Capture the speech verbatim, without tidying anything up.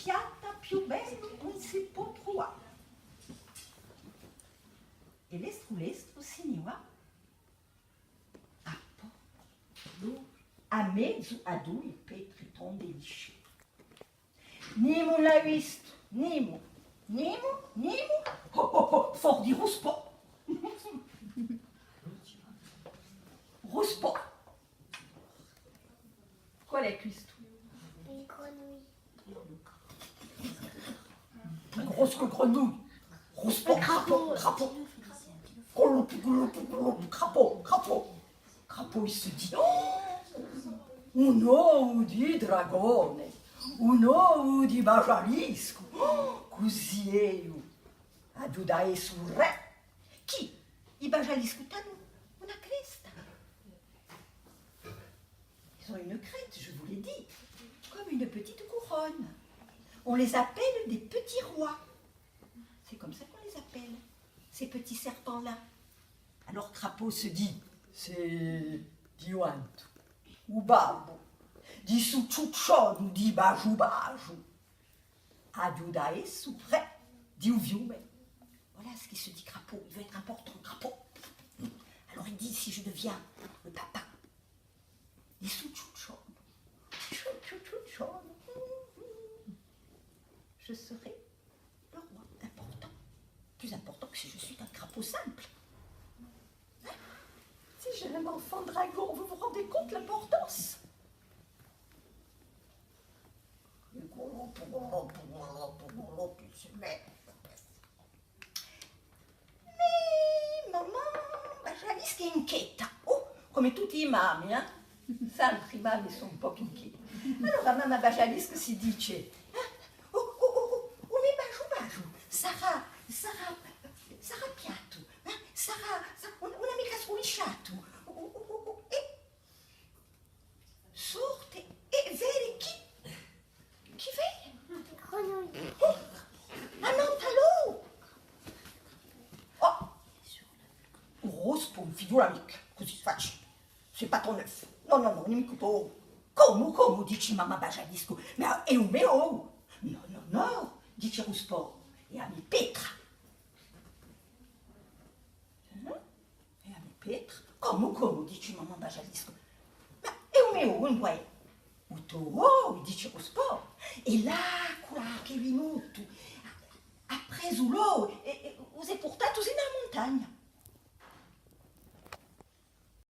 Piatta più bella ùn si pò truvà. È lestru lestru si ni và à pò à mezu à dui petri tondelisci. Nimu l'hà vistu, nimu, nimu, nimu, oh, oh, oh, for di Ruspò. Ruspò. Qual hè quistu? Une grenouille. Plus grosse que grenouille. Ruspò, crapaud, crapaud. Crapaud, crapaud, crapaud. Crapaud, il se dit, oh, un ovu di dragone, un ovu di basgialiscu. Oh, cusì eiu aghju da essu re. Chì i basgialiscu t'anu una cresta. Ils ont une crête, je vous l'ai dit, comme une petite couronne. On les appelle des petits rois. C'est comme ça qu'on les appelle, ces petits serpents-là. Alors Crapaud se dit, c'est di quantu u babbu di stu ciuccionu di Basgiu Basgiu aghju da essu re di u fiume. Voilà ce qui se dit Crapaud. Il veut être important, Crapaud. Alors il dit, si je deviens le papa di stu ciuccionu, ciu-, ciu-, ciuccionu, je serai le roi important. Plus important que si je suis un crapaud simple. Hein ? Si j'ai un enfant dragon, vous vous rendez compte l'importance ? Pugulò, pugulò, pugulò, pugulò, il se met. Mì, mamma Basgialisca hè inchieta. Oh, cum'è tutti i mammi, eh? Sempri i mammi sò un pocu inchieti. Allora mamma Basgialisca si dice, eh? Oh, oh, oh, oh, u me Basgiu Basgiu sarà, sarà, sarà piattu, eh? Sarà, sarà, ùn, ùn hè micca sculisciatu. Oh, oh, oh, oh, oh. È sorte è vede chì? Chì vede? Grenouille. Oh! Annant'à lu! Oh! U Ruspò ùn fighjula micca, cusì, facciu. C'est pas ton œuf. Nò, nò, nò, ùn hè micca u to ovu. Comu, comu, dici mamma Basgialisca, ma hè u me ovu. Nò, nò, nò, dici Ruspò, hè a me petra. Eh? È a me petra? Comu, comu, dici mamma Basgialisca. Ma hè u me ovu, induve hè? U to ovu, dici Ruspò. Hè l'acula chì hè vinutu, hà presu l'ovu è, è u s'hè purtatu sinu à a muntagna.